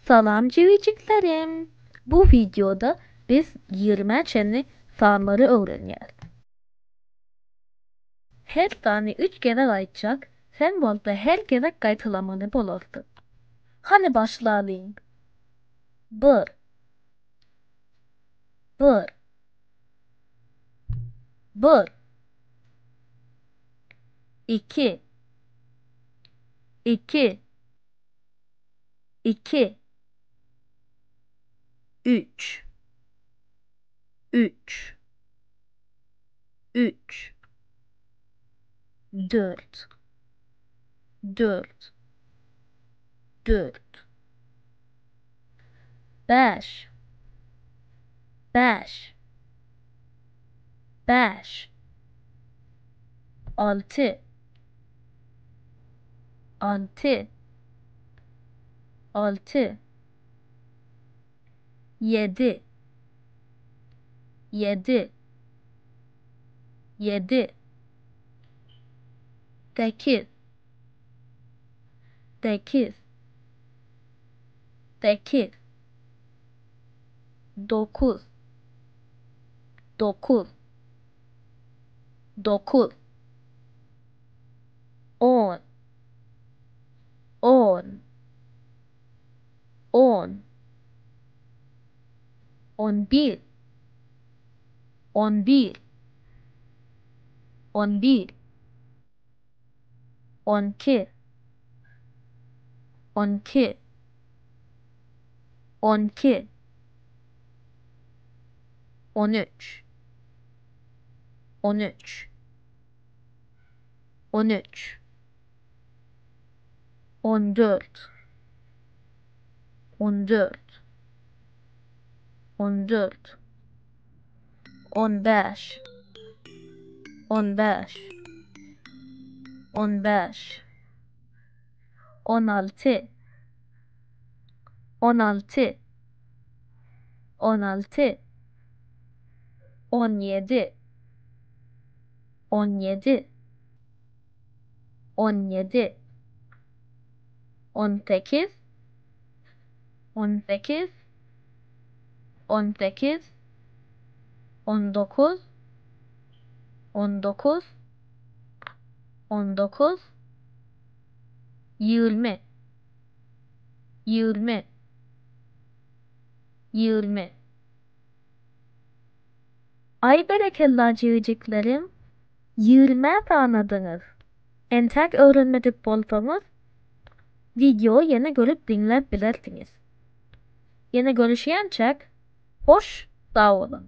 Salam jigijiklerim! Bu wideoda biz ýigrimä çenli sanlary öwrenýäris. Her sany üç gezek aýtjak, sen bolsa her gezek gaýtalamaly bolarsyň. Hany başlalyň! Bir. Bir. Bir. Iki. Iki. Iki. Üç. Üç. Üç. Dört. Dört. Dört. Bäş. Bäş. Bäş. Alty. Alty. Alty. Ýedi. Ýedi. Ýedi. Sekiz. Sekiz. Sekiz. Dokuz. Dokuz. Dokuz. On. On. On. 11. 11. 11. 12. 12. 12. 13. 13. 13. 14. 14. 14. 15. 15. 15. 16. 16. 16. 17. 17. 17. 18. 18. 18. 19. 19. 19. 20. 20. 20. Aý berekella jigijiklerim, ýigrimä sanadyňyz. Entäk öwrenmedik bolsaňyz, wideoy ýene görüp diňläp bilersiňiz. Ýene görüşýänçäk, hoş sag boluň!